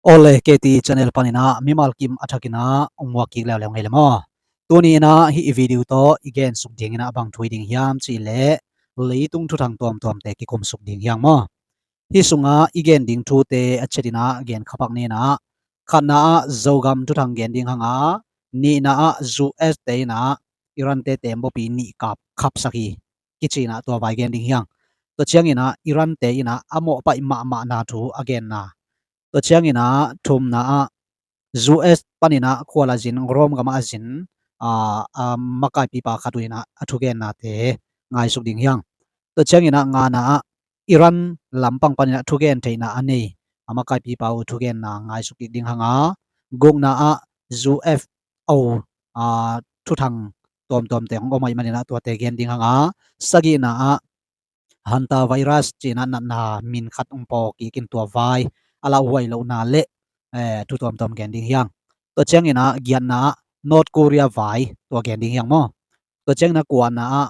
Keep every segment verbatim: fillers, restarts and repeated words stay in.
Awle, K T channel panin ah mimal kim a thakin ah hong muak kik leuleu ngei le maw. Tuni in ah hih i video tawh i gensuk dingin ah bang thu hi ding hiam cih leh leitung thuthang tuamtuamte kikumsuk ding hi hang maw. Hih sungah i gen ding thute a ciatin ah gen khapak ni in ah, khatna ah Zogam thuthang gen ding hang a, nihna ah U S te in ah Iran te teembaw pi nih kap khapsak hi kici in ah tua vai gen ding hi hang. Tua ciangin ah Iran te in ah a mawhpaih mahmahna thu a genna, tua ciangin ah thumna ah U S panin ah khual a zin, Rome gamah a zin, a, a makaipipa khat uh in ah a thugennate ngaisuk ding hi hang. Tua ciangin ah ngana ah Iran lampang panin ah thugen theihna a nei a makaipipa uh thugenna ngaisuk kik ding hang a, gukna ah U F O, a, thuthang tuamtuamte hong om ahih manin ah tuate gen ding hang a, sagihna ah hantavirus ci in ah natna min khat hong paw kik in tua vai a lauhuai lohna le, eh, thu tuamtuam gen ding hi hang. Tua ciangin ah giatna ah North Korea vai tua gen ding hi hang maw. Tua ciangin ah kuana ah,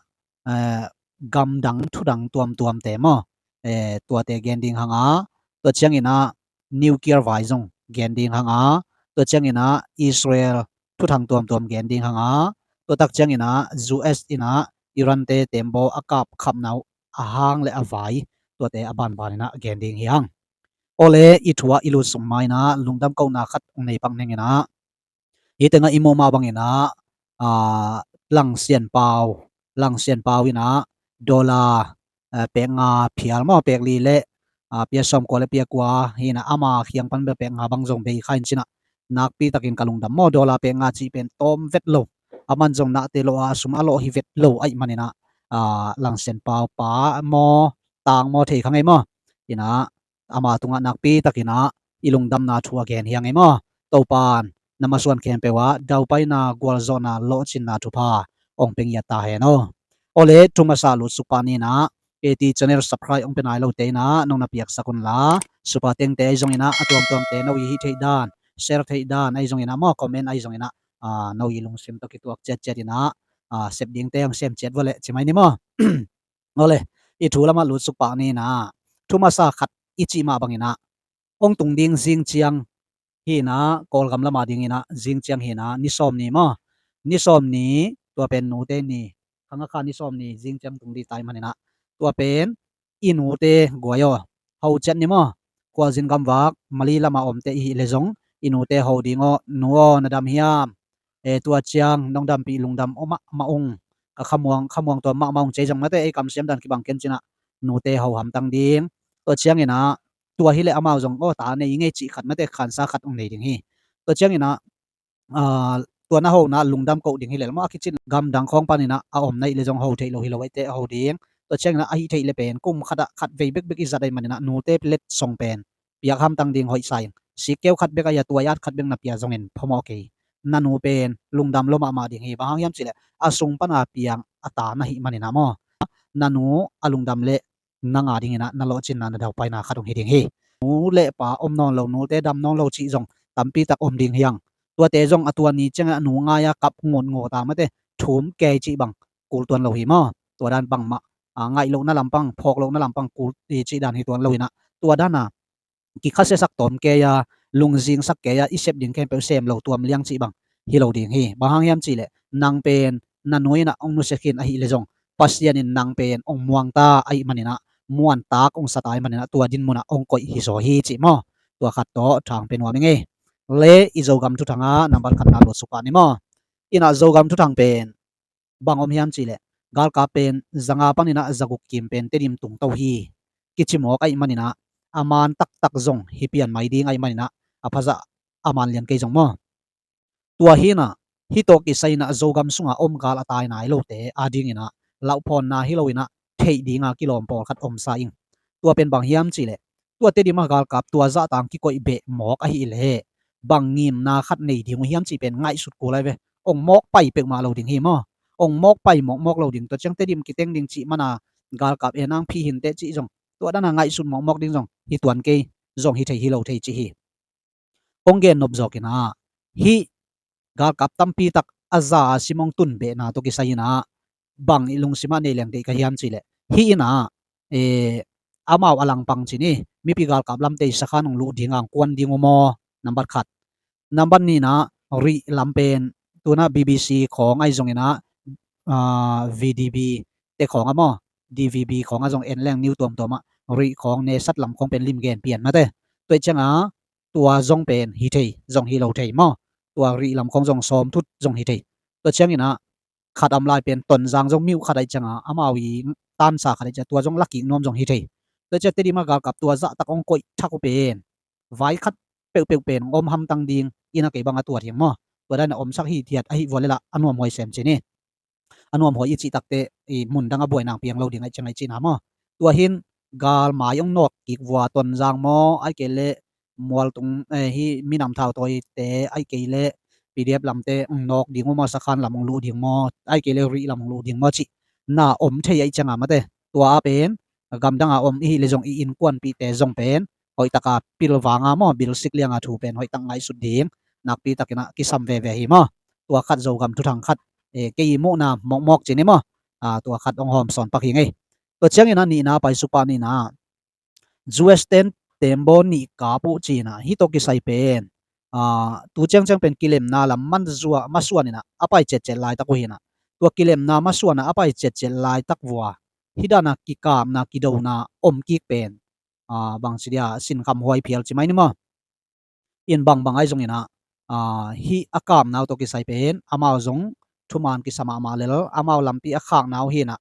eh, gamdang thudang tuamtuamte maw, eh, tuate gen ding hang a, tua ciangin ah nuclear vai zong gen ding hang a, tua ciangin ah Israel thuthang tuamtuam gen ding hang a, tua tak ciangin ah U S in ah Iran te teembaw a kap khapna uh a hang le a vai, tuate a banban in ah gen ding hi hang. Awle, i thu ah i lutsuk ma in ah lungdam kohna khat hong nei pak ning in ah, hih tengah i muh mah bangin ah, a, Lang Sian Pau, Lang Sian Pau in ah dollar, eh, pek nga phial maw, pek li le, a, pia sawm kua le pia kua hi in ah ama khiang pan bel pek nga bang zong bei kha in ci in ah nakpi takin ka lungdam maw. Dollar pek nga cih pen tawm vet lo, aman zong nahte lawh a, a sum a lawh hi vet lo ahih manin ah, a, Lang Sian Pau pa maw, tang maw, thei kha ngei maw. In ah ama tungah nakpi takin ah i lungdamna thu a gen hi hang ei maw. Topa'n na masuan khempeuh ah daupaina, gualzawhna, lawhcinna thupha hong pia ngiat ta hen aw. Awle, thu masa lutsuk pah ni in ah, K T channel subscribe hong pia nai lote in ah nong na piaksak un la, super thankte ahi zongin ah, a tuamtuamte no i hih theih dan, share theih dan ahi zongin ah maw, comment ahi zongin ah, a, no i lungsim tawh kituak ciatciat in ah, a, sep dingte hong sem ciat vua leh ci mai ni maw. Awle, i thu lamah lutsuk pah ni in ah, thu masa khat i cih mah bangin ah, hong tung ding zing ciang hi in ah, Kawlgam lam a dingin ah zing ciang hi in ah, ni sawm ni maw, ni sawm ni, tua pen nute ni, khang a kha ni sawm ni zing ciang tung ding ta ahih manin ah, tua pen i nute guai aw, ho ciat ni maw. Khualzin gamvak Mali lam a omte i hih leh zong i nute ho ding aw, nu aw, na dam hiam? E, tua ciang nong dampih lungdam aw mahmah ung, ka khamuang, khamuang tua mahmah ung ci ei zong mate, ei kamsiam dan kibang ken ci in ah nute ho hamtang ding. Tua ciangin ah tua hi leh amau zong aw, ta nei ngei cih khat mate, khansa khat hong nei ding hi. Tua ciangin ah, a, tua na hona lungdam koh ding hi lel maw, a kicin gamdang khawng panin ah a om na hih leh zong ho theih lo hi lo, eite a ho ding. Tua ciangin ah a hih theih leh pen kum khat ah khat vei bekbek i zat ahih manin ah nute letsong pen piak hamtang ding hoih sa ing. Sikkeu khat bek a, a tuai at khat bek na pia zongin phamawh kei. Na nu pen lungdam lua mahmah ding hi, bang hang hiam cih leh a sung pan a piang a ta na hih manin ah maw. Na nu a lungdam leh nang a dingin ah na lawhcinna, na daupaina khat hong hi ding hi. Nu le pa om nawn lo, nute dam nawn lo cih zong tampi tak om ding hi hang. Tuate zong a tua ni ciangin a nu ngai a kap ngutngut a mate, thum kei cih bang kul tuan lo hi maw. Tua dan bangmah, a, ngaih lohna lampang, phawk lohna lampang kul i cih dan hi tuan lo in ah, tua dan a kikhasiasak tawm kei a, lungzingsak kei a, i sep ding khempeuh sem lo tuam liang cih bang hi lo ding hi. Bang hang hiam cih leh nang pen na nu in ah hong nusia khin ahih leh zong, Pasian in nang pen hong muang ta ahih manin ah, muantak hong sa ta ahih manin ah, tua dinmun ah hong koih hi zaw hi cih maw. Tua khat tawh thang pen nuam ing ei. Le, i Zogam thuthang ah nambat khatna lutsuk pah ni maw. In ah Zogam thuthang pen bang om hiam cih leh, galkap pen za nga panin ah za guk kim pen Tedim tungto hi kici mawk ahih manin ah, a man taktak zong hi pian mai ding ahih manin ah, a phazah a man lian kei zong maw. Tua hi in ah, hih tawh kisai in ah Zogam sungah om gal a tai nai lote a dingin ah, lauhphawnna hi lo in ah, theih ding a kilawm pawlkhat om sa ing. Tua pen bang hiam cih leh, tua Tedim a galkap tua zahtang kikoih beh mawk ahih leh, bang ngimna khat nei ding uh hiam cih pen ngaihsut kul lai ve. Hong mawk pai peuhmah lo ding hi maw. Hong mawk pai mawkmawk lo ding. Tua ciang Tedim kiteng ding cih man a galkap en ang phi hinteh cih zong, tua dan a ngaihsut mawkmawk ding zong hi tuan kei, zong hi thei hi lo thei cih hi. Kong gen nop zawk in ah, hih galkap tampi tak a za a sim hong tun behna tawh kisai in ah, bang i lungsim ah nei leng deih ka hiam cih leh, hih in ah, eh, amau a langpang ci ni, mipi galkap lamte i sakhan hong luh ding a hong kuan ding uh maw, Nambat khat. Nambat nihna, rih lam pen, tuna B B C khawng ahi zonginah, ah, V D B te khawng a maw, D V B khawng a zong en leng niu tuamtuamah rih khawng nesat lam khawng pen limgen pian mate. Tua ih cianga tua zong pen hi thei, zong hi lo thei maw. Tua rih lam khawng zong sawmthut zong hi thei. Tua cianginah khat am lai pen Tonzang zong miuh khat aih cianga amau i tansa khat aih cianga tua zong lakik nuam zong hi thei. Tua ciang Tedim a galkap tua zahtak hong koih thak uh pen vai khat peuhpeuh pen om hamtang ding ina kei bang a tua ding maw. Tua dan a omsak hi thiat ahi vua lela a nuamhuai sem cin hi. A nuamhuai i cih takte i mundang a buai nang piang lo ding aih cianga i cihna maw. Tua hin galmai hong nawk kik vua Tonzang maw, aih kei leh mualtung, eh, hi minam thautawite aih kei leh P D F lamte hong nawk ding uh maw, sakhan lam hong luh ding maw, aih kei leh rih lam hong luh ding maw cih na om thei aih cianga mate. Tua a pen gamdanga om ihi le zong i innkuanpihte zong pen hoihtaka pilvanga maw, bilsik lianga thu pen hoihtak ngaihsut ding nakpitakinah kisam veve hi maw. Tua khat Zogam thuthang khat, eh, kei i muhna mawkmawk cin hi maw. Ah, tua khat hong hawmsawn pak hi ngei. Tua cianginah nihna paisuk pah nihna, U S ten tembaw nih kap uh cinah hih tawh kisai pen, ah, tu ciangciang pen kilemna lam man zua masuaninah a pai cetcet laitak uh hinah. Tua kilemna masuanah a pai cetcet laitak vua hih dana kikapna kidona om kik pen, ah, bangci dia sinkham huai phial ci mai ni maw. In bangbang ahi zonginah, ah, hih a kapna uh tawh kisai pen amau zong thuman kisa mahmah lel, amau lampi a khakna uh hinah,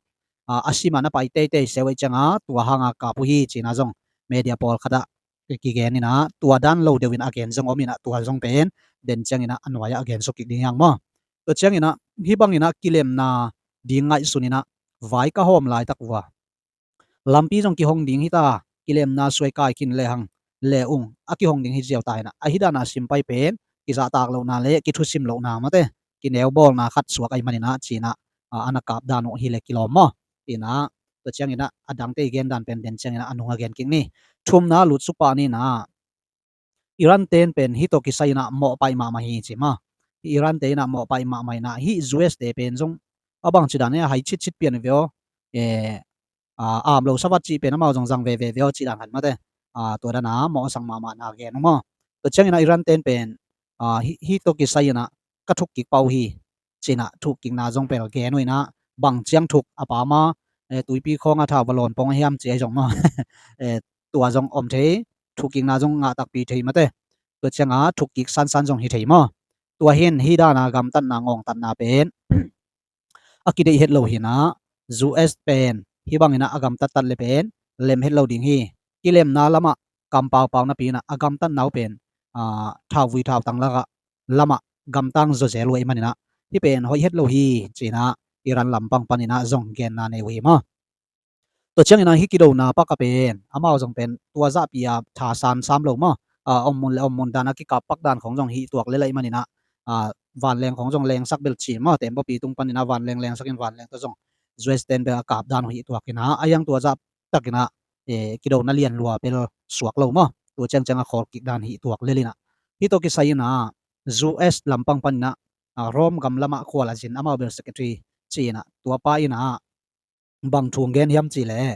ah, a siman a pai teitei seu aih cianga tua hanga kap uh hi cina zong media pawlkhatah kigeninah tua dan lo deuhin a gen zong ominah tua zong pen den cianginah a nuaiah a gen suk kik ding hiang maw. Tua cianginah hih banginah kilemna ding ngaihsuninah vai ka hawm laitak vua lampi zong kihong ding hita, kilemna suai kai khin lehang le ung a kihong ding hi ziau ta hinah. Ahi dana simpai pen kizahtak lohna le kithusim lohna mate, kineubawlna khat suak ahi maninah cinah, ah, ana kap dan uh hi le kilawm maw. Inah tua cianginah a dangte i gen dan pen den cianginah a nunga gen kik ni. Thumna lutsuk pah ninah Iran ten pen hih tawh kisai inah mawhpaih mahmah hi ci maw. Iran te inah mawhpaih mahmah inah hih U S te pen zong a bangci dan e a hai citcit pian veo, eh, ah, am lo savat cih pen amau zong zang veve veo cih dan khat mate. Ah, tua dana mawhsang mahmah na gen uh maw. Tua cianginah Iran ten pen, ah, hih, hih tawh kisai inah ka thuk kik pah uh hi cinah thuk kikna zong pel gen uh inah bang ciang thuk a pama, eh, tuipi khawnga thau va lawn pong a hiam ci ahi zong maw. Eh, tua zong om thei, thuk kikna zong ngah takpi thei mate. Tua cianga thuk kik sansan zong hi thei maw. Tua hin hih dana gamtatna ngawngtatna pen a kideih het lo hinah U S pen hih banginah a gamtattat le pen lem het lo ding hi. Kilemna lamah kampaupau napi inah a gamtatna uh pen, ah, thauvui thautang lakah lamah gamtang zawzel uh ahi maninah hih pen hoih het lo hi cinah Iran lampang paninah zong genna nei uh hi maw. Tua cianginah hih kidona paka pen amau zong pen tua zahpi a thasan sam lo maw. Ah, om mun le om mun dana kikap pak dan khong zong hih tuak lel ahi maninah, ah, vanleng khong zong lengsak bel ci maw, tembapi tung paninah vanleng lengsakin vanleng tawh zong U S ten bel a kap dan uh hih tuakinah a hiang tua zah takinah, eh, kidona lian lua bel suak lo maw. Tua ciangcianga khawl kik dan hih tuak lelinah hih tawh kisai inah U S lampang paninah, ah, Rome gam lamah khual a zin amau bel secretary ci inah tua pa inah bang thu hong gen hiam cihleh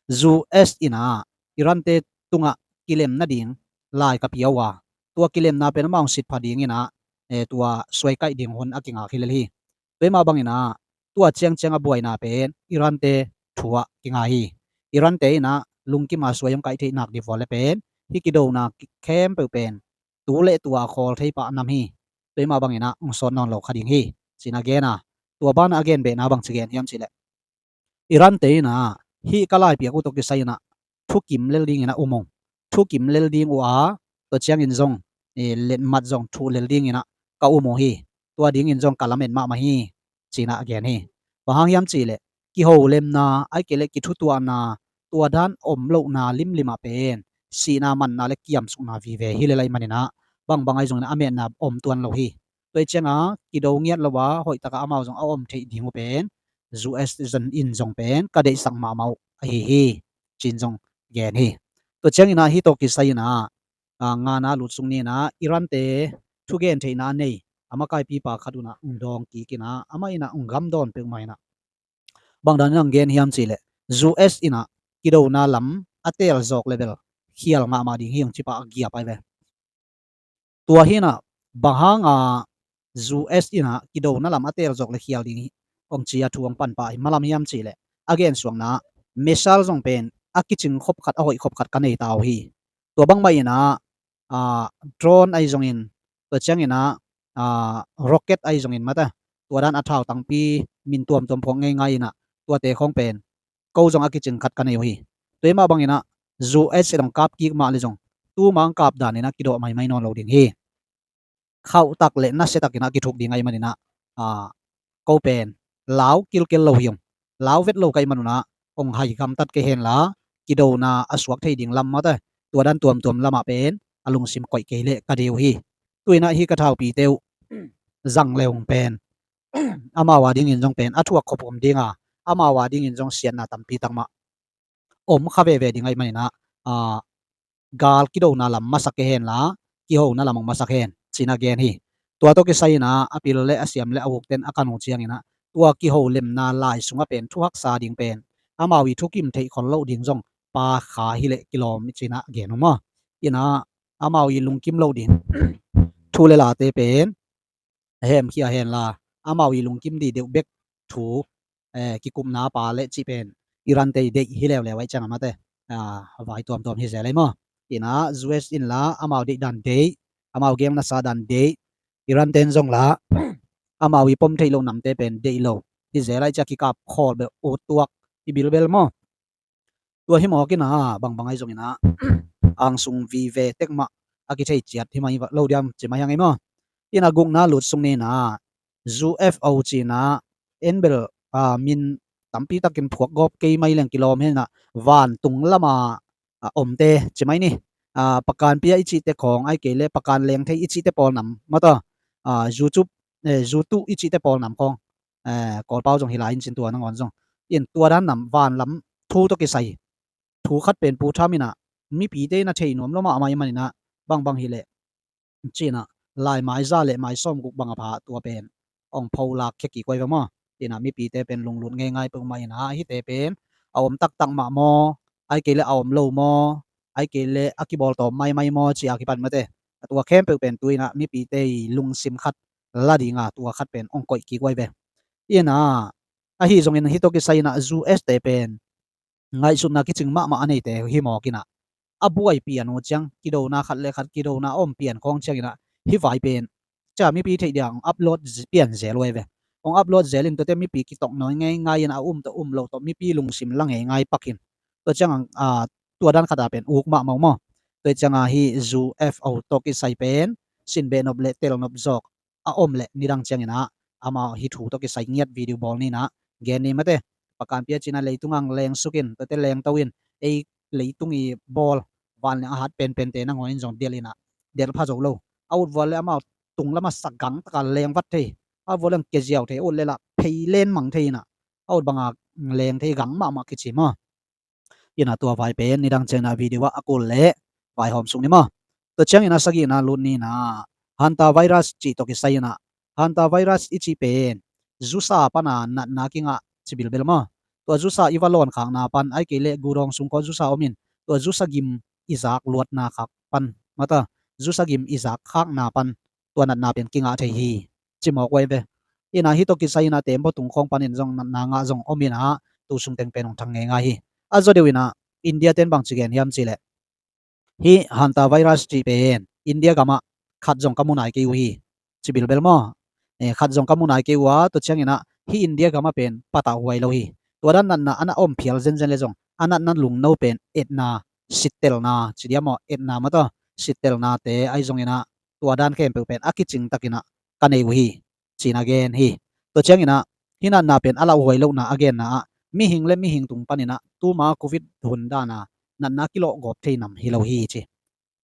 U S inah Iran te tungah kilem nading lai ka pia uh a, tua kilemna pen amau hong sitpha dinginah, eh, tua suaikaih ding hun a kingak hi lel hi. Tua himah banginah tua ciangciang a buaina pen Iran te thu ah kingai hi. Iran te inah lungkima suai hong kaih theih nak dih vua le pen hih kidona khempeuh pen tu le tua khawl thei pah nam hi. Tua himah banginah hong sawt nawn lo kha ding hi cinah gen a, tua banah a gen behna bangci gen hiam cihleh Iran te inah hih ka laipiak uh tawh kisai inah thukim lel dinginah um ung. Thukim lel ding uh a, tua ciangin zong, eh, letmat zong thuh lel dinginah ka um uh hi. Tua dingin zong ka lamet mahmah hi cinah a gen hi. Bang hang hiam cihleh kiholemna ahi kei leh kithutuahna tua dan om lohna limlimah pen sihna manna le kiamsukna vive hi lel ahi maninah bangbang ahi zonginah a metna om tuan lo hi. Tua ih cianga kido ngiat lo a hoihtaka amau zong a om theih ding uh pen U S zon in zong pen ka deihsak mahmah uh ahi hi cin zong gen hi. Tua cianginah hih tawh kisai inah, ah, ngana lutsuk ninah Iran te thugen theihna a nei a makaipipa khat unah hong dawng kikinah amah inah hong gamdawn peuhmah inah bang danin hong gen hiam cihleh U S inah kidona lam a teel zawk le bel khial mahmah ding hi hong cipah a giap ahi ve. Tua hi inah bang hanga U S inah kidona lam a teel zawk le khial ding hi hong ci a thu hong pan pah hi malam hiam cihleh, a gensuahna missile zong pen a kicing khop khat, a hoih khop khat ka nei ta uh hi. Tua bangmah inah, ah, drone ahi zongin, tua cianginah, ah, rocket ahi zongin mate, tua dan a thau tangpi min tuamtuam phuak ngeingai inah, tuate khawng pen ko zong a kicing khat ka nei uh hi. Tua hi mah banginah U S in hong kap kik mah le zong, tuma hong kap daninah kidawh maimai nawn lo ding hi. Khauhtak le nasiatakinah kithuk ding ahih maninah, ah, ko pen lau kilkel lo hi ung. Lau vet lo ka hih manunah hong hai gamtat kei henla, kidona a suak thei ding lam mate, tua dan tuamtuam lamah pen a lungsim koih kei leh ka dei uh hi. Tu inah hih ka thaupite uh zang le hong pen amau a dingin zong pen a thuak khop om dinga, amau a dingin zong siatna tampi tak mah om kha veve ding ahih maninah, ah, gal kidona lam masak kei henla, kihona lam hong masak hen, ci-inah gen hi. Tua tawh kisai inah a pil le a siam le a ukten a kan uh cianginah, tua kiholemna lai sungah pen thu haksa ding pen amau i thukim theih khol loh ding zong pha kha hileh kilawm, ci-inah gen uh maw. Inah amau i lungkim loh ding thu le late pen hemkhia henla, amau i lungkim dih deuh bek thu, eh, kikupna pa le cih pen Iran te i deih hi leuleu ahih ciangah mate, ah, vai tuamtuam hi zel ei maw. Inah U S in la amau deih dan deih, amau gel nasa dan deih, Iran ten zong la amau i pom theih loh namte pen deih lo hi zel ahih ciah kikap khawl bel ut tuak hi bilbel maw. Tua hi mawk inah bangbang ahi zonginah angsung vive tek mah a kithei ciat hi mah hi lo diam ci mah hi hang ei maw. Inah gukna lut sung ni inah U F O ci-inah en bel, ah, min tampi takin phuak gawp kei mai leng kilawm hi inah, vantung lama, ah, omte ci mai ni. Ah, pakan pia i cihte khawng, ahih kei le pakan lengthei i cihte pawl nam mata, ah, zu tuh, eh, zu tuh i cihte pawl nam khawng, eh, Kawlpau zong hi lai in cin tua nangawn zong in tua dan nam vanlam thu tawh kisai thu khat pen Pu Tham inah mipite inah thei nuam lo mahmah ahih maninah bangbang hileh ci-inah lai mai za le mai sawmguk bang a pha tua pen hong pholak khia kik uh hi ve maw. Inah mipite pen lunglut ngeingai peuhmah inah hihte pen a om taktak mah maw, ahih kei le a om lo maw, ahih kei le a kibawl tawm maimai maw ci-a kipan mate, a tua khempeuh pen tu inah mipite i lungsim khat la dinga tua khat pen hong koih kik uh hi ve. Inah ahi zongin hih tawh kisai inah U S te pen ngaihsutna kicing mahmah a neite hi mawk inah a buai pian uh ciang, kidona khat le khat kidona a om pian khawng cianginah hih vai pen cia mipi theih dia hong upload pian zel uh hi ve. Hong upload zel in tuate mipi kitok nawi ngeingai in a um tawh um lo tawh mipi lungsim la ngeingai pakin tua ciangah, ah, tua dan khatah pen uk mahmah uh maw. Tua ciangah hih U F O tawh kisai pen sin behnop le telnop zawk a om le nidang cianginah amau hih thu tawh kisai ngiat video bawl ni inah gen ni mate. Pakan pia ci-inah leitung ang leng sukin tuate lengto in ei leitung i bawl vanleng a hat penpente nangawn in zong delh inah delh pha zo lo. A ut vual le amau tung lama sagang taka leng vat thei, a ut vual leng keziau thei, a ut le lah phei len mang thei inah a ut banga leng thei gang mahmah kici maw. Inah tua vai pen nidang cianginah video ah a kul le vaihawm suk ni maw. Tua cianginah sagihna lut ni inah hantavirus cih tawh kisai inah, hantavirus i cih pen zusa pana natna kingah ci bilbel maw. Tua zusa i va lawnkhakna pan, ahih kei le gudawng sung khawng zusa omin tua zusa gim i zak luatna khak pan mata, zusa gim i zak khakna pan tua natna pen kingah thei hi ci mawk uh hi ve. Inah hih tawh kisai inah tembaw tung khawng panin zong natna ngah zong om inah tu sungteng pen hong thang ngeingai hi. A zaw deuh inah India ten bangci gen hiam cihleh hih hantavirus cih pen India gamah khat zong ka mu nai kei uh hi ci bilbel maw. Eh, khat zong ka mu nai kei uh a, tua cianginah hih India gamah pen patauhuai lo hi. Tua dan natna a na om phial zenzen le zong a natna lungno pen etna, sittelna ci dia maw, etna mata, sittelnate ahi zonginah tua dan khempeuh pen a kicing takinah ka nei uh hi ci-inah gen hi. Tua cianginah hih natna pen a lauhuai lohna a genna ah mihing le mihing tung paninah tuma Covid hun dana natna kilawh gawp thei nam hi lo hi ci.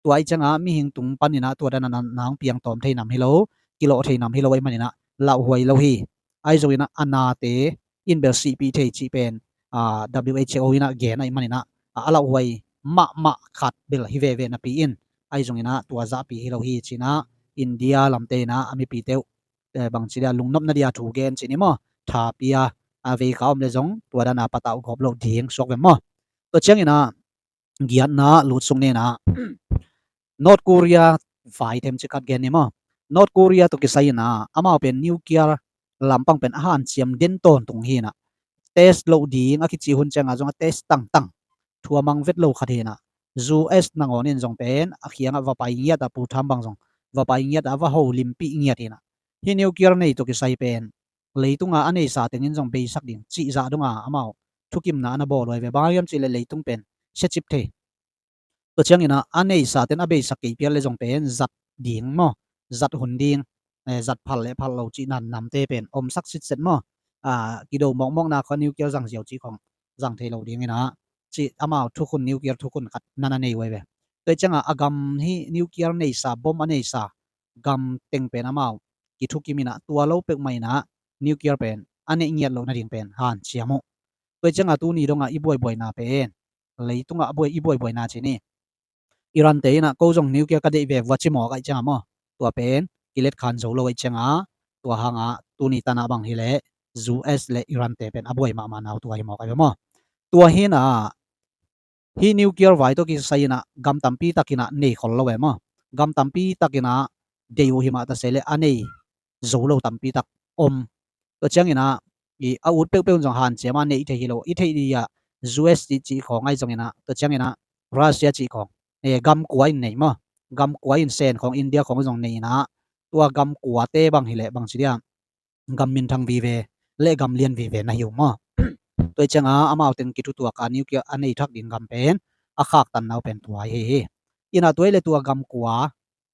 Tua ahih ciangah mihing tung paninah tua dana natna hong piang tawm thei nam hi lo, kilawh thei nam hi lo ahih maninah lauhuai lo hi. Ahi zonginah a nate in bel sihpih thei cih pen, ah, W H O inah gen ahih maninah, ah, a lauhuai mahmah khat bel hi veve napi in, ahi zonginah tua zahpi hi lo hi ci-inah India lamte inah a mipite uh, eh, bangci dia lungnopna dia thu gen cih ni maw, tha pia, a veikha om le zong tua dana patauh gawp loh ding suak ve maw. Tua cianginah giatna lut sung ni inah North Korea vai them ci khat gen ni maw. North Korea tawh kisai inah amau pen nuclear lampang pen a hanciam den tawntung hi inah, test loh ding a kici hun ciangah zong a test tangtang, thu a mang vet lo khat hi inah, U S nangawn in zong pen a khiangah va pai ngiat ah, Pu Trump bang zong va pai ngiat ah, va ho limpih ngiat hi inah. Hih nuclear nei tawh kisai pen leitunga a neisa tengin zong beisak ding cih zah donga amau thukimna a na bawl uh ahi ve. Bang hang hiam cihleh leitung pen siacip thei. Tua cianginah a neisa ten a beisak kei pial le zong pen zat ding maw, zat hun ding, eh, zat phal le phal lo cih nan namte pen omsak sitset maw. Ah, kido mawkmawkna khawng nuclear zang ziau cih khawng zang thei lo dinginah, cih amau thukhun, nuclear thukhun khat nan a nei uh ahi ve. Tua ciangah a gam hih nuclear neisa, bom a neisa gam teng pen amau kithukim inah, tua lo peuhmah inah nuclear pen a neih ngiat loh nading pen hanciam uh. Tua ciangah tuni dongah i buaibuaina pen, leitungah a buai, i buaibuaina ci ni. Iran te inah ko zong nuclear ka deih ve vua ci mawk ahih ciangah maw, tua pen kilet khan zo lo ahih ciangah, tua hangah tuni tanah bang hileh U S le Iran te pen a buai mahmah nau tua hi mawk ahi ve maw. Tua hi inah hih nuclear vai tawh kisai inah gam tampi tak inah nei khol lo ve maw. Gam tampi tak inah deih uh hi mah ta se leh a nei zo lo tampi tak om. Tua cianginah i a ut peuhpeuh in zong hanciam a neih thei hi lo. I theih dih ah U S cih, cih khawng ahi zonginah, tua cianginah Russia cih khawng, eh, gam kua in nei maw. Gam kua in Sen khawng, India khawng zong nei inah, tua gam kuate bang hileh bang ci diam, gam minthang vive le gam lian vive na hi uh maw. Tua ciangah amau teng kithutuak a nuclear a nei thak ding gam pen a khaktan nau pen tua hi hi. Inah tua hi le tua gam kua,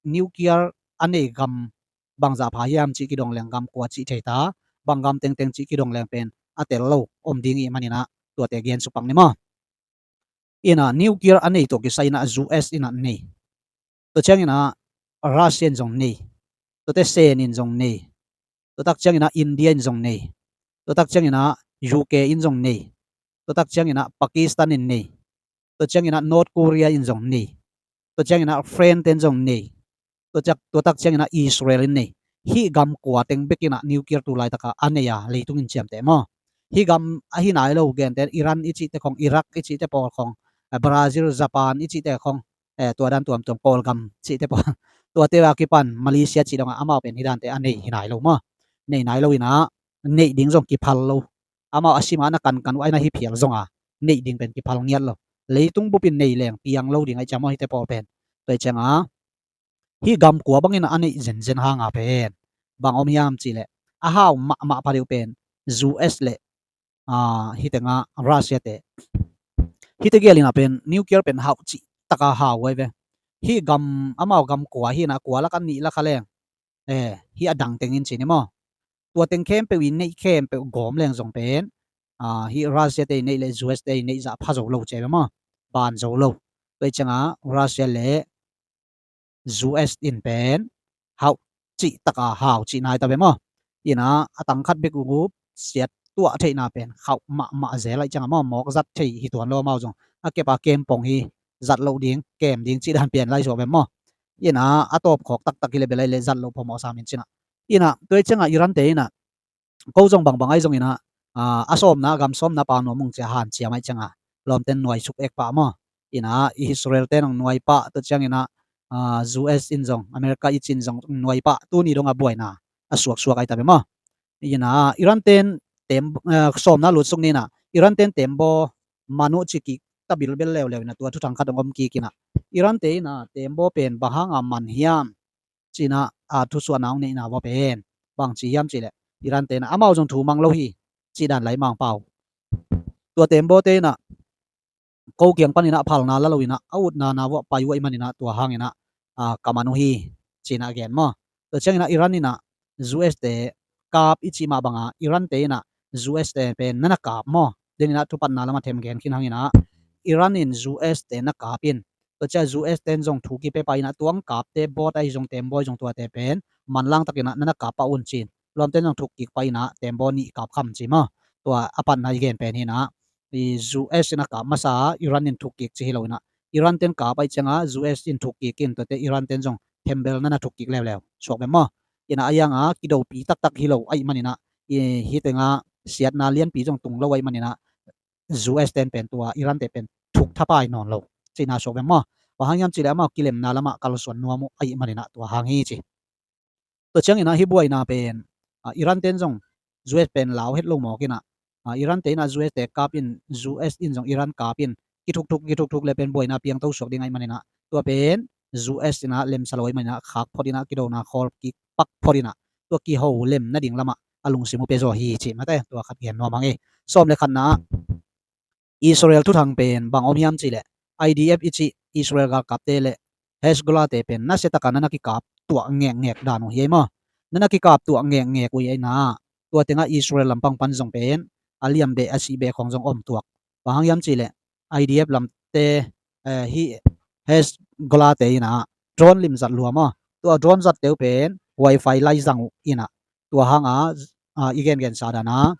nuclear a nei gam bangzah pha hiam cih kidong leng gam kua cih thei ta, bang gam tengteng cih kidong leng pen a tel lo om ding ih maninah tuate gen supak ni maw. Inah nuclear a nei tawh kisai inah U S inah nei. Tua cianginah Russia in zong nei. Tuate Sen in zong nei. Tua tak cianginah India in zong nei. Tua tak cianginah U K in zong nei. Tua tak cianginah Pakistan in nei. Tua cianginah North Korea in zong nei. Tua cianginah France ten zong nei. Tua ciak, tua tak cianginah Israel in nei. Hih gam kua teng bekinah nuclear tu laitaka a nei a leitung in ciamteh maw. Hih gam ahi nai lo gente, Iran i cihte khong, Iraq i cihte pawl khong, eh, Brazil, Japan i cihte khong, eh, tua dan tuamtuam, Kawlgam cihte pawl, tuate a kipan Malaysia cih dongah amau pen hih dante a nei hi nai lo maw. Nei nai lo inah neih ding zong kiphal lo. Amau a sima na kankan uh aina hi phial zonga neih ding pen kiphal ngiat lo. Leitung bupin nei leng piang lo ding ahi ciang maw hihte pawl pen. Tua ahi cianga hih gam kua bangin a neih zenzen hanga pen bang om hiam cihleh, a hau mahmah pha deuh pen U S le, ah, hih tenga Russia te, hihte gel inah pen nuclear pen hau cih taka hau uh ahi ve. Hih gam, amau gam kua hi inah kua lak a nih lak a leng, eh, hih a dang tengin ci ni maw. Tua teng khempeuh i neih khempeuh gawm leng zong pen, ah, hih Russia te i neih le U S te i neih zah pha zo lo ci ahi ve maw. Ban zo lo. Tua ahi cianga Russia le U S in pen hau cih taka hau cih nai ta ve maw. Inah a tang khat bek uh siat tuah theihna pen khauh mahmah zel ahi cianga maw, mawk zat thei hi tuan lo, amau zong a kep a kem pong hi, zat loh ding, kem ding cih dan pian lai suak ve maw. Inah a tawp khawk taktak hi le bel ahi le zat loh phamawh sam in cinah. Inah tua ahi cianga Iran te inah ko zong bangbang ahi zonginah, ah, a sawmna, a gam sawmna pau nuam ung ci a hanciam ahi cianga lawmten nuai suk ek pah maw. Inah Israel ten hong nuai pah, tua cianginah, ah, U S in zong, America i cin zong nuai pah, tuni dong a buaina a suaksuak ahi ta ve maw. Inah Iran ten tem, ah, sawmna lutsuk ni inah, Iran ten tembaw man uh ci kik ta bilbel leuleu inah tua thuthang khat hong om kik inah, Iran te inah tembaw pen bang hanga man hiam cinah, a, thusuahna hong neihna vua pen bang ci hiam cihleh, Iran te inah amau zong thu mang lo hi cih dan lai Mangpau. Tua tembaw te inah ko kiang paninah phalna la lo inah a utna na vua pai uh ahi maninah tua hanginah, a, ka man uh hi cinah a gen maw. Tua cianginah Iran inah U S te kap i cih mah banga Iran te inah U S te pen na na kap maw. Deninah thupatna lamah them gen khin hanginah Iran in U S te na kap in, tua ciah U S ten zong thu kipe pah inah tua ang kapte bawt ahi zong tembaw ahi zong tuate pen manlang takinah na na kap pah un ci-in lawmten zong thuk kik pah inah tembaw nih kap kham ci maw. Tua a patna i gen pen hinah i U S in a kap masa a Iran in thuk kik ci hi lo inah, Iran ten kap ahi cianga U S in thuk kik in tuate Iran ten zong thembel na na thuk kik leuleu suak bem maw. Inah a ianga kidopi taktak hi lo ahi maninah i hitenga siatna lianpi zong tung lo ahi maninah U S ten pen tua Iran te pen thuk thapai nawn lo cihna suak bem maw. Bang hang hiam cih leh amau kilemna lamah kalsuan nuam uh ahih manin ah tua hang hi ci. Tua ciangin ah hih buaina pen, ah, Iran ten zong U S pen lau het lo mawk in ah, ah, Iran te in ah U S te kap in, U S in zong Iran kap in, kithukthuk kithukthuk le pen buaina piangto suak ding ahih manin ah, tua pen U S in ah lemsa lo ahih manin ah khak phot in ah, kidona khawl kik pak phot in ah, tua kiho lem nading lamah a lungsim uh pia zaw hi cih mate, tua khat gen nuam hang e. Sawm le khatna ah Israel thuthang pen bang om hiam cih leh, I D F i cih Israel galkapte le Hezbollah te pen nasia taka na na kikap tuah ngekngek dan uh hi ei maw. Na na kikap tuah ngekngek uh hi ei na, tua tengah Israel lampang pan zong pen a liam beh a sih beh khawng zong om tuak. Bang hang hiam cih leh I D F lamte, eh, hih Hezbollah te in ah drone lim zat lua maw. Tua drone zatte uh pen wifi lai zang uh in ah, tua hang a, ah, i gengensa dan a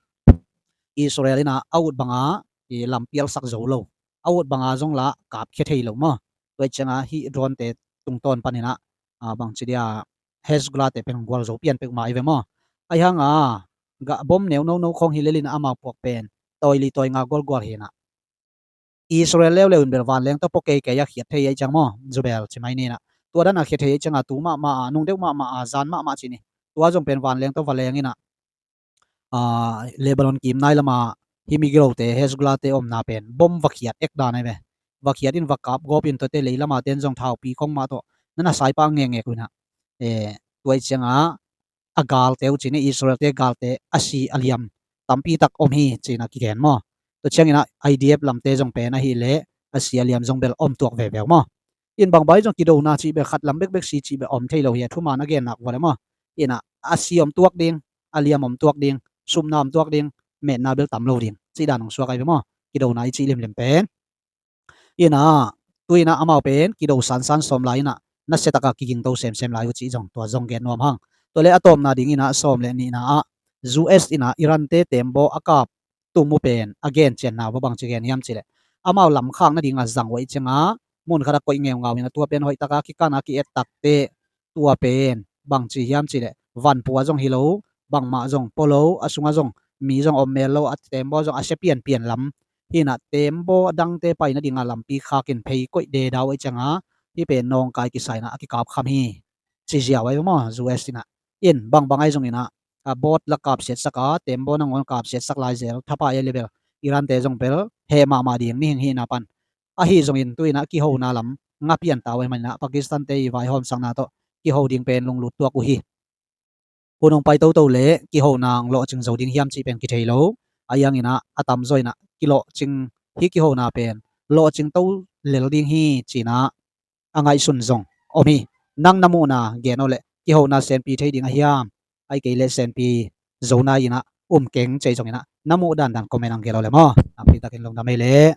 Israel in ah a ut bang a i lam pialsak zo lo, a ut bang a zong la kapkhia thei lo maw. Tua ciang a hih drone te tungtawn panin ah, ah, bangci dia Hezbollah te pen gual zo pian peuhmah i ve maw. Ahi hang a gah bom neu nono khawng hi lel in ah amau puak pen tawi li tawi nga gualgual hi in ah, Israel leuleu in bel vanleng tawh pua keikei a khiat thei ahih ciang maw, zubel ci mai ni in ah. Tua dan a khiat thei ahih ciang a tu mahmah a, nung deuh mahmah a, zan mahmah ci ni. Tua zong pen vanleng tawh va leng in ah, ah, Lebanon kim nai lam a hih migilote, Hezbollah te omna pen bom va khiat ek dan ahi ve. Va khiat in va kap gawp in tuate lei lam a ten zong thaupi khawng mah tawh na na sai pah ngekngek uh in ah. Eh, tua ahih ciang a a galte uh ci ni, Israel te galte a si a liam tampi tak om hi ci in ah kigen maw. Tua ciangin ah I D F lamte zong pen ahih leh a si a liam zong bel om tuak veve uh maw. In bang bang zong kidona cih bel khat lam bekbek si cih bel om thei lo hi a, thuman a gen nak vua le maw. In ah a si om tuak ding, a liam om tuak ding, supna om tuak ding, metna bel tam lo ding cih dan hong suak ahi ve maw. Kidona i cih limlim pen. In ah, tu in ah amau pen kido sansan sawm lai in ah, nasia taka kigingto semsem lai uh cih zong tua zong gen nuam hang. Tua le a tawpna ding in ah sawm le nihna ah, U S in ah Iran te tembaw a kap tum uh pen a gen cianna uh bangci gen hiam cih leh, amau lamkhak nading a zang uh ahih ciang a mun khat a koih ngeungau in ah tua pen hoih taka kikan a ki-et takte, tua pen bangci hiam cih leh vanpu a zong hi lo, bangmah zong pua lo, a sungah zong mi zong om mel lo, a tembaw zong a sia pianpian lam hi in ah, tembaw dangte pai nading a lampi khak in phei koih dedau ahih ciang a hih pen nawngkai kisa in ah a kikap kham hi ci ziau ahi ve maw, U S in ah. In bang bang ahi zong in ah, a boat la kapsiatsak a, tembaw nangawn kapsiatsak lai zel, thapai a level Iran te zong bel heh mahmah ding mihing hihna pan. Ahi zongin tu in ah kihona lam nga pian ta uh ahih manin ah Pakistan te i vaihawmsakna tawh kiho ding pen lunglut tuak uh hi. Hun hong pai toto le kihona hong lawhcing zo ding hiam cih pen kithei lo. Ahi hangin ah a tamzaw in ah kilawhcing, hih kihona pen lawhcing to lel ding hi ci in ah a ngaihsun zong om hi. Nang na muhna gen aw leh, kihona senpi thei ding a hiam, ahih kei leh senpi zo nai in ah um keng ci zongin ah na muh dandan comment hong gelh aw le maw. Nakpi takin lungdam ei leh.